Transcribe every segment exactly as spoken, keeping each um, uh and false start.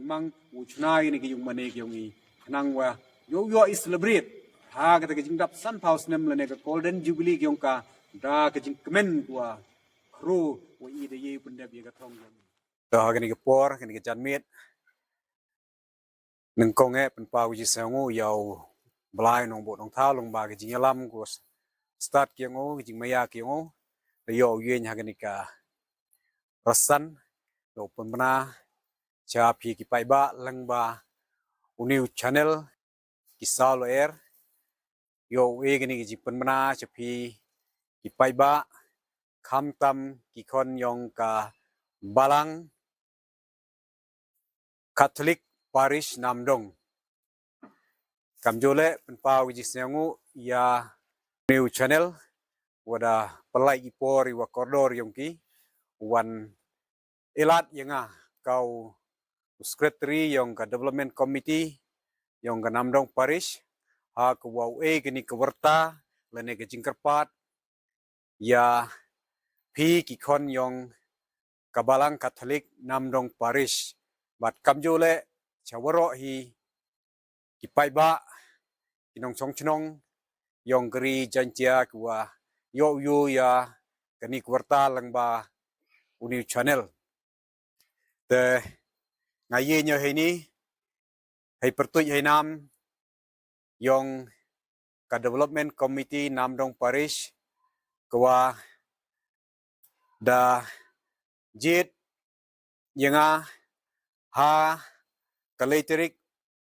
Mang u chna ïa kine ki ïungmane ki ïong i, khnang wa ïoh ïoh i celebrate ha kata ka jingdap sanphew snem lane ka Golden Jubilee ki ïong ka, da ka jingkmen wa khru wa i da ïa u pyndep ïa ka thong ïong i. To ha kane ka por, kane ka janmiet, nyngkong eh pynpaw ka jingsngewnguh ïa u Blai Nongbuh Nongthaw lyngba ka jingïalam ka stad ki ïong u, ka jingmaïa ki ïong u, da ïoh u ïeng ha kane ka rasan, ïoh pynbna sha phi ki paidbah lyngba une u channel Ki Saw Lyer, ïoh u e kane ka jingpynbna sha phi ki paidbah, khamtam ki khon ïong ka Balang Catholic Parish Namdong. Kamjooh leh pynpaw ka jingsngewnguh ïa une u channel, wa da pynlait i por i wa kordor ïong ki, wan ïalad ïa nga, ka u secretary ïong ka Development Committee ïong ka Namdong Parish, ha ka wa u e kane ka warta lane ka jingkyrpad ïa phi ki khon ïong ka Balang Catholic Namdong Parish. Bad kamjooh leh sha waroh hi ki paidbah, ki nongshong shnong ïong ka ri Jaiñtia ki wa ïoh u ïoh ïa kane ka warta lyngba une u channel. Te nga ïeng ïa u heini, hei pyrtuid hei nam ïong ka Development Committee Namdong Parish, ka wa da jied ïa nga ha ka lai tarik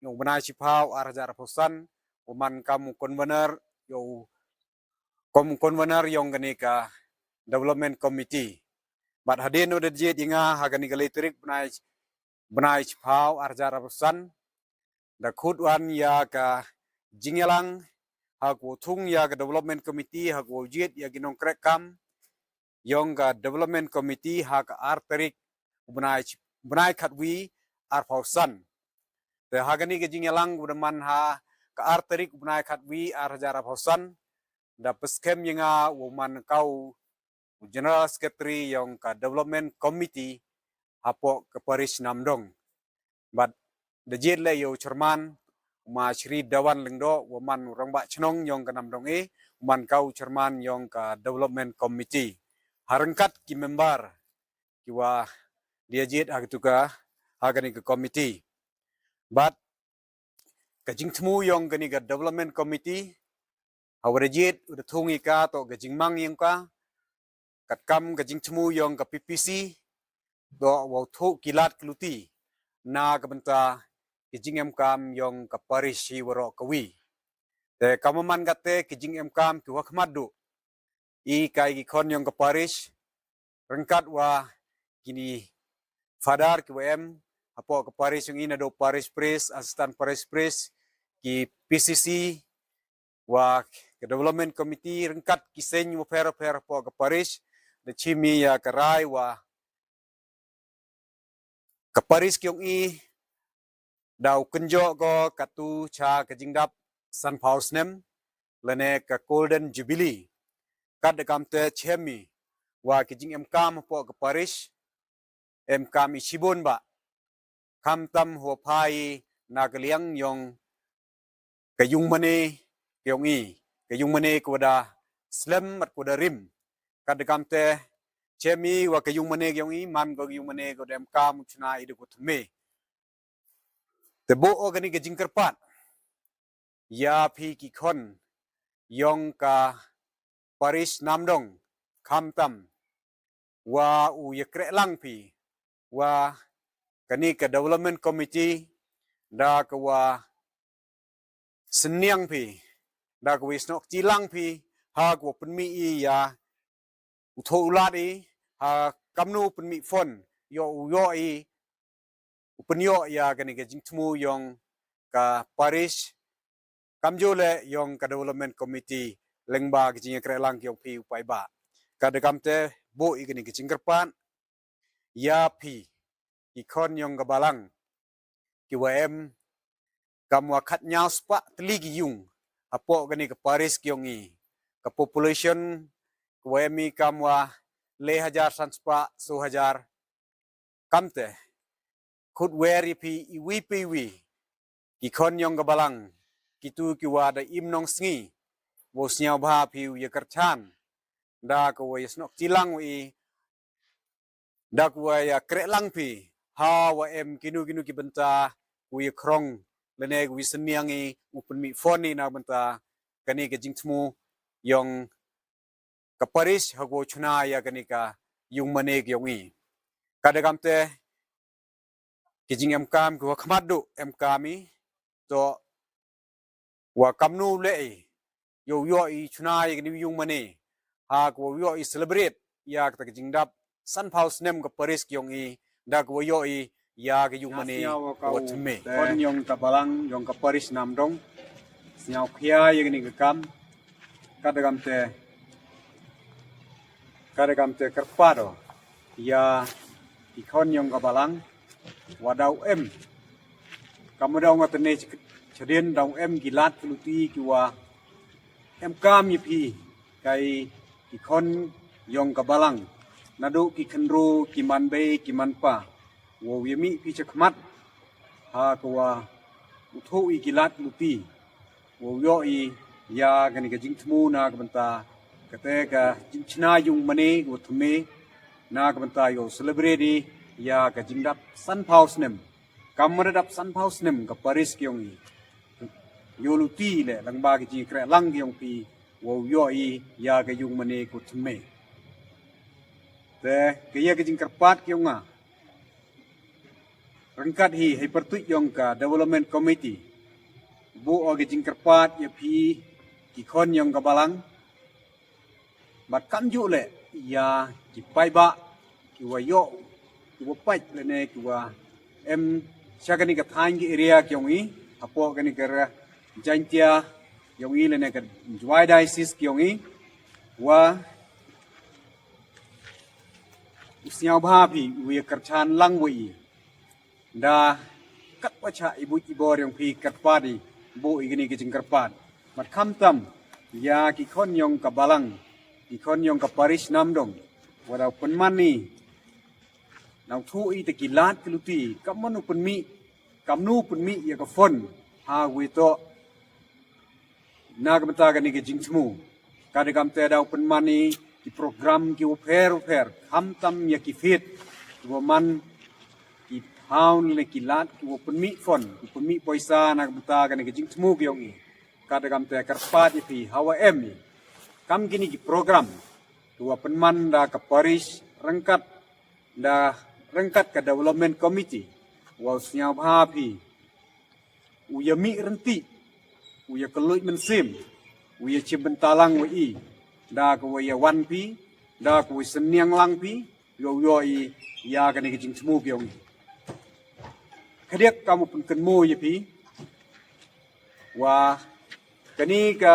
ïong u bnai shiphew ar hajar arphew san, u man kam u convener, ïong u, kam u convener ïong kane ka Development Committee. Bad hadien u da jied ïa nga ha kane ka lai tarik bnai, bnai shiphew ar hajar arphew san, da khot wan ïa ka jingïalang ha ka wa thung ïa ka Development Committee, ha ka wa jied ïa ki nongkrehkam ïong ka Development Committee ha ka ar tarik u bnai, bnai khatwi arphew san. Te ha kane ka jingïalang u da man ha ka ar tarik u bnai khatwi ar hajar arphew san, da pynskhem ïa nga u man ka u General Secretary ïong ka Development Committee hapoh ka Parish Namdong. Bad da jied leh ïa u chairman, u ma Shri Dawan Lyngdoh, u man u rangbah chnong ïong ka Namdong e, u man ka u chairman ïong ka Development Committee. Ha ryngkat ki member ki wa da jied ha katu ka, ha kane ka committee. Bad ka jingthmu ïong kane ka Development Committee, ha wa da jied u da thung ïa ka, to ka jingmang ïong ka, katkam ka jingthmu ïong ka P P C, to wa u thoh ki lad ki luti na ka bynta ka jingemkam ïong ka parish hi waroh kawi. Te kam wa man kate ka jingemkam ki wa khmat duh, i kai ki khon ïong ka parish, ryngkat wa kini father ki wa em hapoh ka parish ïong i, naduh parish priest, assistant parish priest, ki P C C, wa ka Development Committee, ryngkat ki seng wa pher wa pher hapoh ka parish, da shim ïa ka rai wa ka parish ki ïong i da u kynjoh ko katu cha ka jingdap sanphew snem lane ka Golden Jubilee. Kat da kam te chem i wa ka jingemkam hapoh ka parish em kam i shibun ba, khamtam hawa phai na ka liang ïong ka ïungmane ki ïong i, ka ïungmane ka wa da slem bad ka wa da rim. Kat da kam te chem i wa ka ïungmane ki ïong i man ka ïungmane ka wa da em kam u chna i da ka wa thymme. Te buh o kane ka jingkyrpad ïa phi ki khon ïong ka parish Namdong, khamtam wa u ïa kreh lang phi wa kane ka Development Committee da ka wa synñiang phi, da ka wa ïa snoh kti lang phi ha ka wa pynmih i ïa u thoh u lad i, ha kamnu u pynmih fund, ïoh u ïoh i u pynïoh ïa kane ka jingthmu ïong ka parish, kamjooh leh ïong ka Development Committee lyngba ka jingïakreh lang ki ïong phi u paidbah. Kat da kam te buh i kane ka jingkyrpad ïa phi ki khon ïong ka balang ki wa em kam wa khatñiaw spah tylli ki ïung hapoh kane ka parish ki ïong i. Ka population ka wa em i kam wa le hajar san spah so hajar. Kam te khut wer ïa phi iwi pa iwi, ki khon ïong ka balang, kitu ki wa da im nongsngi, wow sniawbha phi u ïa kyrchan da ka wa ïa snoh kti lang wa i, da ka wa ïa kreh lang phi ha wa em kinu kinu ki bynta, u ïa krong lane u ïa synniang i u pynmih fon i na bynta kane ka jingthmu ïong ka parish ha ka wa chna ïa kane ka yung mane ka ïong i. Ka da kam te ki jing em kam ki wa khmat du em kam i, to wa kamnu le i yow yoh i chna ïa kane yung mane ha ka wa yoh i celebrate ïa ka ta ka jingdap sanphaw snem ka parish ka ïong i, da ka wa yoh i ïa ka yung mane ka wa thymme. Kon ïong ka balang ïong ka parish Namdong, sniaw khia ïa kane ka kam, ka da kam te ka da kam te kyrpad o ïa ki khon ïong ka balang wa daw em, kam daw nga tene chadien daw em ki lad ki luti ki wa em kam ïa phi kai ki khon ïong ka balang, nadu ki khynru ki man bei ki man pa, wow ïa mih phi chakhmat ha ka wa u thuh i ki lad luti wow yoh i ïa kane ka jingthmu na ka bynta kate ka jingchna yung mane ka wa thymme, na ka bynta yow celebrate i ïa ka jingdap sanphaw snem. Kam ma da dap sanphaw snem ka parish ka ïong i, yow luti le lang ba ka jingkreh lang ka ïong phi wow yoh i ïa ka yung mane ka wa thymme. Te ka ïa ka jingkyrpad ka ïong nga ryngkat hi hei pyrtuit ïong ka development committee, bu o ka jingkyrpad ïa phi ki khon ïong ka balang, bad kam ju le ïa ki paidbah ki wa yoh ki wa pait lane ki wa em sha kane ka thaiñ ki area ka ïong i, hapoh kane ka Jaintia ïong i lane ka Jowai diocese ka ïong i, wa u sniawbha phi u ïa kyrchan lang wa i da kat wa cha i buit i bor ïong phi kyrpad i, bu i kane ka jingkyrpad. Mat khamtam ïa ki khon ïong ka balang, ki khon ïong ka parish Namdong, wa daw pynman i na u thuh i te ki lad ki luti, kam man u pynmih, kam nu pynmih ïa ka fon ha wi to na ka bynta kane ka jingthmu. Ka da kam te daw pynman i ki program ki wa pher wa pher, khamtam ïa ki fit ki wa man ki pound lane ki lad ki wa pynmih fon, ki pynmih poisa na ka bynta kane ka jingthmu ka ïong i. Ka da kam te kyrpad ïa phi ha wa em i kam kine ki program ki wa pynman da ka parish ryngkat da ryngkat ka development committee, wa u sniawbha phi u ïa mih ryntih, u ïa kylluid mynsiem, u ïa chim bynta lang wa i, da ka wa ïa wan phi, da ka wa ïa synniang lang phi, yow yoh i ïa kane ka jingthmu ka ïong i. Khadiak kam u pynkynmaw ïa phi wa kane ka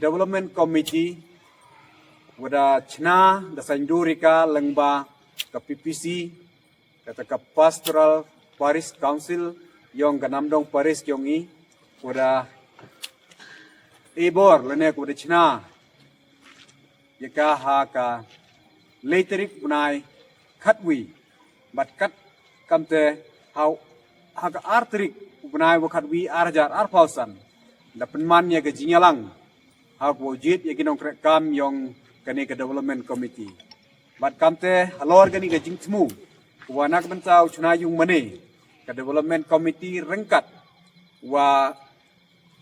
development committee wa da chna da saiñ dur ïa ka lyngba ka P P C, kata ka Pastoral Parish Council ïong ka Namdong Parish ïong i, ka da i bor lane ka da chna ïa ka ha ka le tarik bnai khatwi, bad kat kam te ha ka ar tarik bnai wa khatwi ar hajar arphaw san, da pynman ïa ka jingïalang ha ka wa jied ïa ki nongkreh kam ïong kane ka development committee. Bad kam te halor kane ka jingthmu ka wa na ka bynta u chna ïung mane, ka development committee ryngkat wa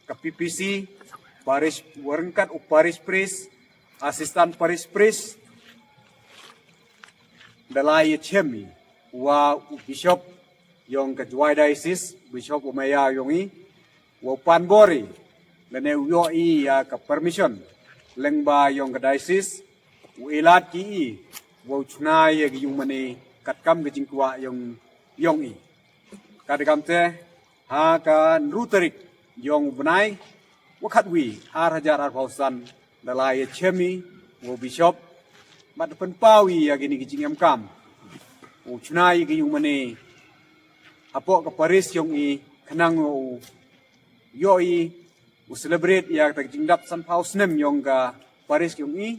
ka P P C, parish, wa ryngkat u parish priest, assistant parish priest, da la ïa chem i wa u bishop ïong ka Jowai diocese, bishop u maya ïong i, wa u pan bor i lane u yoh i ïa ka permission lyngba ïong ka diocese, u ilad ki i wa u chna ïa ka ïung mane katkam ka jingkwah ïong ïong i. Ka da kam te ha ka nru tarik ïong u bnai wa khatwi ar hajar arphaw san, da la ïa chem i wa u bishop bad pynpaw i ïa kine ki jingem kam, u chna ïa ka ïung mane hapoh ka parish ïong i, khnang u yoh i u celebrate ïa ka jingdap sanphaw snem ïong ka parish ïong i,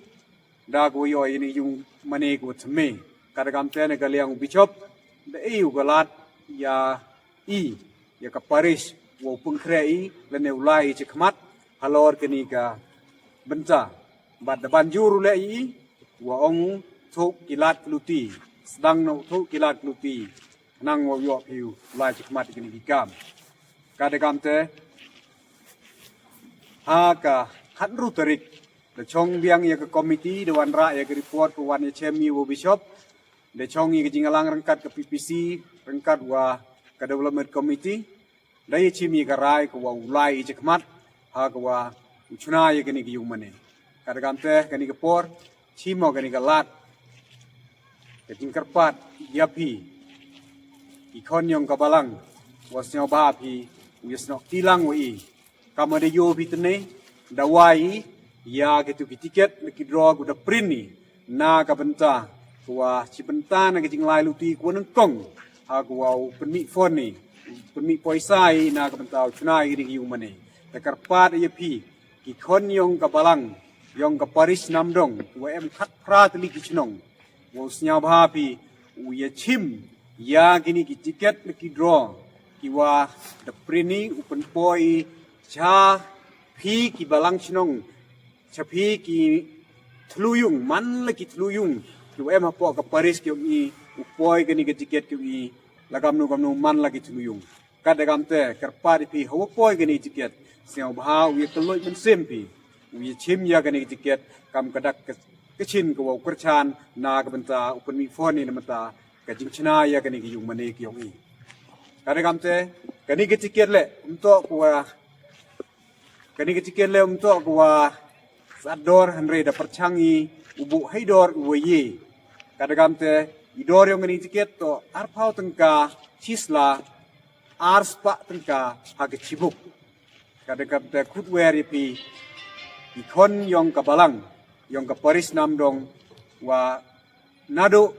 da ka wa yoh i ne ïung mane ka wa thymme. Ka da kam te na ka liang u bishop da i u ka lad ïa i, ïa ka parish, wa u pynkhreh i lane u lai i shakhmat halor kane ka bynta. Bad da ban jur u leh i, wa ong u, thuh ki lad ki luti, sdang noh thuh ki lad ki luti, khnang wa u ïoh phi u lai shakhmat ïa kine ki kam. Ka da kam te, ha ka khatynru tarik, da chong biang ïa ka komiti, da wanrah ïa ka report, ka wan ïa chem ïa u bishop, da chong ïa ka jingïalang ryngkat ka P P C, ryngkat wa ka development committee, da ïa chim ïa ka rai ka wa u lai i shakhmat, ha ka wa u chna ïa kane ka yung mane. Ka da kam te kane ka por, chim mo kane ka lad, ka jingkyrpad ïa phi, ki khon yong ka balang, wa sngewbha phi u ïa snoh tilang wa i. Kam wa da ïoh phi tene, da wai i ïa kitu ki tiket, na ki draw, ku da print i na ka bynta, ku wa shi bynta na ka jinglai luti ku wa nyngkong, ha ku wa u pynmih phone i, u pynmih poisa i na ka bynta u chna i kine ki yung mane. Da kyrpad ïa phi, ki khon yong ka balang, yong ka parish Namdong, ku wa em khatphra tylli ki chnong, wa u sngewbha phi u ïa chim ïa kine ki tiket na ki draw, ki wa da print i, u pynpoi i sha phi ki balang chnong, sha phi ki thluyung, man la ki thluyung, ki wa em hapoh ka parish ki yong i, u poi kane ka tiket ki yong i, la kamnu kamnu man la ki thluyung. Ka da kam te, kyrpad ïa phi, ha wa poi kane ka tiket, sngewbha u ïa kylloid mynsiem phi u ïa chim ïa kane ka tiket, kam ka dak ka, ka chin ka wa u kyrchan na ka bynta u pynmih phone i na bynta ka jingchna ïa kane ka yung mane ka yong i. Ka da kam te, kane ka tiket leh, um toh ku wa, kane ka tiket leh um toh ku wa sat dor, hynrei da pyrchang i u buh hai dor u wa ïe. Ka da kam te, i dor yong kane ka tiket toh arphaw tyngka shi sla, ar spah tyngka ha ka chibuk. Ka da kam te, khut wer ïa phi, ki khon yong ka balang, yong ka parish Namdong, wa naduh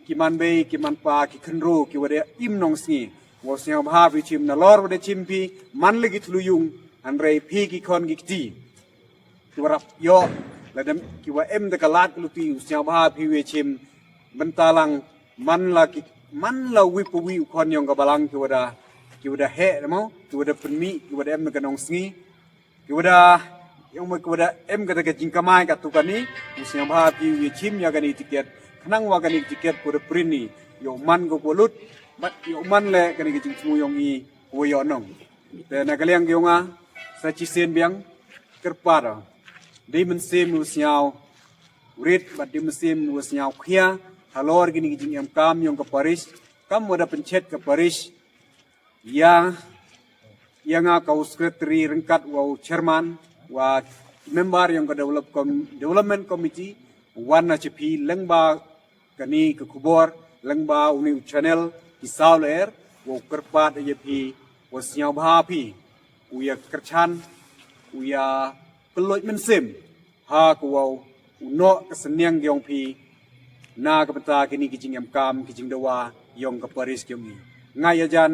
ki man bei, ki man pa, ki khynru, ki wa da im nongsngi, wa sngewbha phi chim, nalor wa da chim phi man la ki thluyung, hynrei phi ki khon ki kti, ki wa rap ïoh, lada ki wa em da ka lad ka luti, u sngewbha phi u ïa chim, bynta lang man la ki, man la wi pa wi u khon yong ka balang, ki wa da, ki wa da heh, mo, ki wa da pynmih, ki wa da em da ka nongsngi, ki wa da, yong mo, ki wa da em kata ka jingkamai katu kane, u sngewbha phi u ïa chim ïa kane ka tiket, khnang wa kane ka tiket ku da print i, ïoh man ka ku wa lut, bad ïoh man leh kane ka jingthmu yong i ku wa ïoh nong. Te na ka liang ka yong nga, sa shisien biang, kyrpad, dei mynsiem u sngewrit, bad dei mynsiem u sngewkhia halor kine ki jingemkam yong ka parish, kam wa da pynchet ka parish, ïa, ïa nga ka u secretary ryngkat wa u chairman, wa member yong ka develop com-, development committee, wan na cha phi lyngba kane ka khubor, lyngba une u channel, ki saw lyer, wa u kyrpad ïa phi, wa sngewbha phi u ïa kyrchan, u ïa kylloid mynsiem, ha ka wa u noh ka synñiang ki yong phi, na ka bynta kine ki jingemkam, ki jingdawa yong ka parish ki yong i. Nga ïa jan,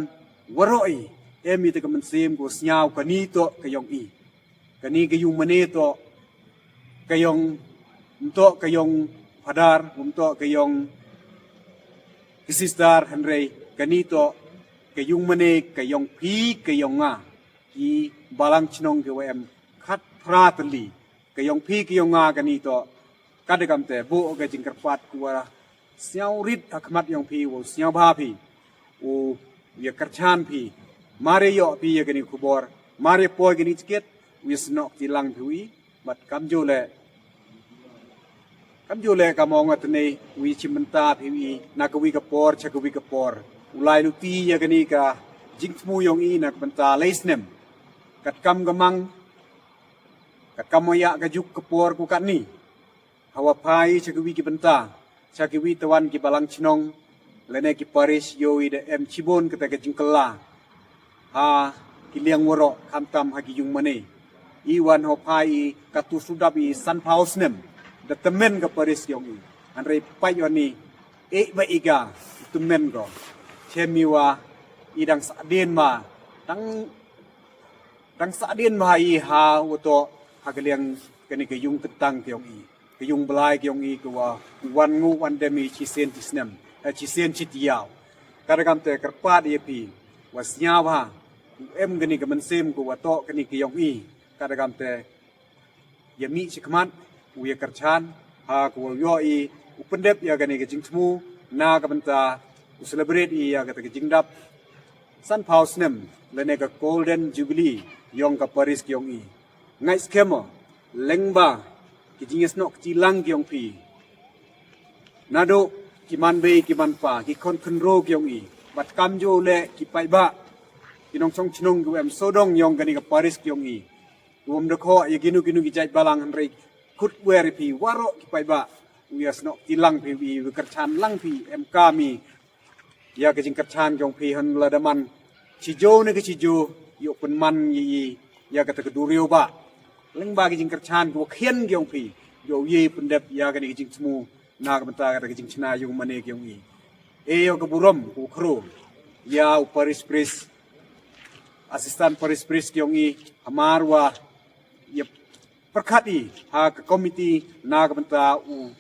waroh i, em i te ka mynsiem, ku sngew kane toh ka yong i. Kane ka yung mane toh ka yong, um toh ka yong phadar, um toh ka yong ki sister, hynrei kane toh ka yung mane ka yong phi, ka yong nga, ki balang chnong ki wa em khatphra tylli, ka yong phi, ka yong nga, kane toh, ka da kam te, buh ka jingkyrpad ku wa sngewrit ha khmat yong phi, wa sngewbha phi u ïa kyrchan phi, mar ïa ïoh phi ïa kane ka khubor, mar ïa poi kane ka tiket, u ïa snoh tilang phi u i, bad kam ju leh, kam ju leh, kam ong nga tene, u ïa chim bynta phi u i, na ka wi ka por cha ka wi ka por, u lai luti ïa kane ka jingthmu yong i na ka bynta lai snem. Katkam ka mang, katkam wa ïa ka juk ka por ku katne, ha wa phai cha ka wi ki bynta, cha ka wi tawan ki balang chnong, lane ki parish, ïoh i da em chibun kata ka jingkylla ha ki liang waroh, khamtam ha ki yung mane. I wan ha phai i katu shu dap i sanphaw snem, da tymmen ka parish yong i, hynrei pait wan i, eh, ba i ka tymmen ko. Chem i wa i dang sah dien ma, dang, dang sah dien ma i ha wa toh ha ka liang kane ka yung kyntang ki yong i, ka yung blai ki yong i, ka wa wan nguh wan dem i chisien chisnem, eh, chisien chitiaw. Ka da kam te kyrpad ïa phi, wa sngewbha u em kane ka mynsiem ko wa toh kane ka ïong i. Ka da kam te ïa mih shi khmat u ïa kyrchan ha ko wa ïoh i u pyndep ïa kane ka jingthmu na ka bynta u celebrate i ïa kata ka jingdap sanphew snem lane ka Golden Jubilee ïong ka parish ka ïong i. Ngai skhem o, lyngba ki jingïasnoh kti lang ki ïong phi, naduh ki man bei ki man pa, ki khon khynroo ki ïong i, bad kamjooh leh ki paidbah, ki nongshong shnong ki wa em sawdong ïong kane ka parish ki ïong i, ki wam da khoh ïa kino kino ki jait balang, hynrei khut wer phi waroh ki paidbah, u ïasnoh kti lang phi, u ïa kyrchan lang phi, em kam i ïa ka jingkyrchan ki ïong phi, hynrei lada man shi jooh ne ka shi jooh, ïoh pynman ïa i ïa kata ka duriaw bah. Lyngba ka jingkyrchan ki wa khian ki ïong phi, ïoh ïa pyndep ïa kane ka jingthmu na ka bynta kata ka jingshna ïung mane ki ïong i. E ïoh ka burom ko khro ïa u parish priest, assistant parish priest ki ïong i, hamar wa ïa pyrkhat i ha ka komiti na ka bynta u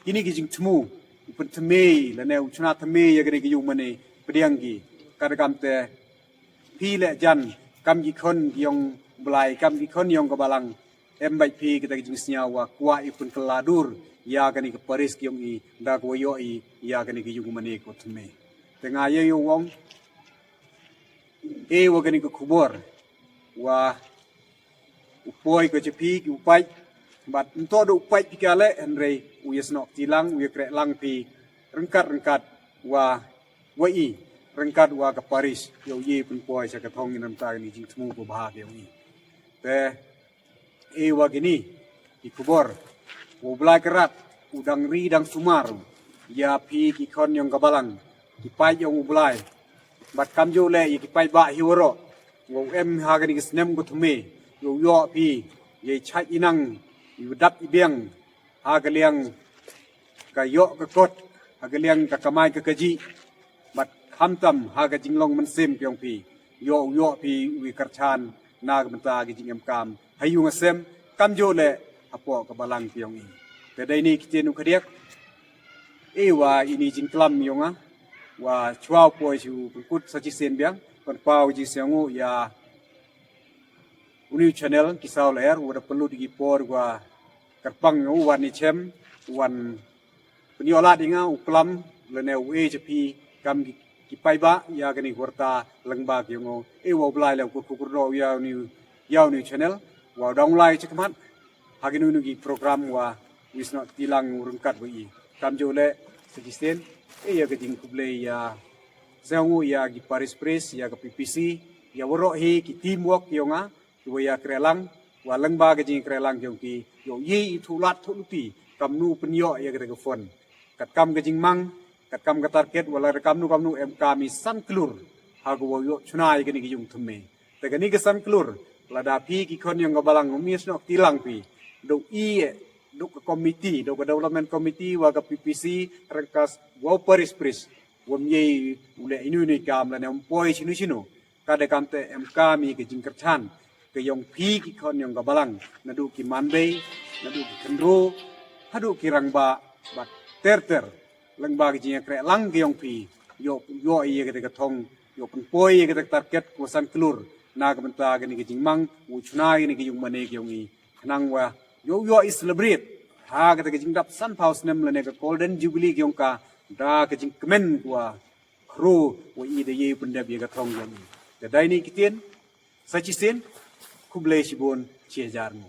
kini ki jingthmu, u pynthymmai lane u shna thymmai ïa kane ka ïung mane pdiang ki. Ka da kam te phi leh jan kam ki khon ki ïong Blai, kam ki khon ïong ka balang, em bad phi kata ka jingsngew wa kwah i pynkylla dur ïa kane ka parish ki ïong i da ko wa ïoh i ïa kane ka ïung mane ko thymmai. Te nga ïa ïoh wong e wa kane ka khubor wa u poi ko cha phi ki u paid, bad nto da u paid phi ka leh, hynrei u ïasnoh kti lang, u ïa kreh lang phi ryngkat ryngkat wa wa i, ryngkat wa ka parish ïoh ïa pynpoi sha ka thong i namta kane jingthmu ko bha ki ïong i. Te e wa kini ki khubor, u Blai Kynrad u dang ri dang sumar ïa phi ki khon ïong ka balang, ki paid ïong u Blai, bad kamjooh leh ïa ki paidbah hi waroh, wa u em ha kane ka snem ko thymmai, ïoh ïoh phi ïa i chait i nang, i dap i biang ha ka liang ka ïoh ka kot, ha ka liang ka kamai ka kajih, bad khamtam ha ka jinglong mynsiem ki ïong phi, ïoh ïoh phi u ïa kyrchan na ka bynta ka jingem kam ha ïung ha sem, kamjooh leh hapoh ka balang ki ïong i. Te dei ni ki ktien u khadiak e wa ini jingklam ïong a, wa chwa u poi shu pynkut sa shisien biang, pynpaw jingsngew ïa uni u channel ki saw lyer, wa da pynlut ki por wa kyrpang u wan i chem, wan pynïoh lad i nga u klam lane u e cha phi kam ki, ki paidbah ïa kane ka warta lyngba ki ïong o. E wa u Blai leh u kyrkhu kyrdoh ïa uni, ïa uni u channel, wa u dang lai cha khmat ha kino kino ki program wa u ïasnoh kti lang u ryngkat wa i. Kamjooh leh sa shisien e ïa ka jingkhublei ïa sngewbha ïa ki parish priest, ïa ka P P C, ïa waroh hi ki teamwork ki ïong a, ki wa ïa kreh lang, wa lyngba ka jingkreh lang ki ïong ki, ïoh ïa i thuh lad thuh luti kamnu pynïoh ïa kata ka fund. Katkam ka jingmang, katkam ka target, wa lada kamnu kamnu em kam i san klur ha ka wa ïoh shna ïa kane ka ïung thymmai. Te kane ka san klur, lada phi ki khon ïong ka balang ym ïasnoh kti lang phi, dok i, dok ka komiti, dok ka development committee wa ka P P C, ryngkat wa u parish priest, wam ïa u leh inu inu i kam lane um poi shinu shinu. Ka da kam te em kam i ka jingkyrchan ka ïong phi ki khon ïong ka balang, naduh ki man bei, naduh ki khynroo, haduh ki rangbah, bad ter ter. Lyngba ka jingïakreh lang ka ïong phi, ïoh, ïoh ïa kata ka thong, ïoh pynpoi ïa kata ka target ko san klur na ka bynta kane ka jingmang u shna ïa kane ka ïung mane ka ïong i, khnang wa ïoh ïoh i celebrate ha kata ka jingdap sanphew snem lane ka Golden Jubilee ka ïong ka, da ka jingkmen ko wa khro wa i da ïa pyndep ïa ka thong ïong i. Te dei ni ki ktien sa shisien, khublei shibun, shi hajar nguh.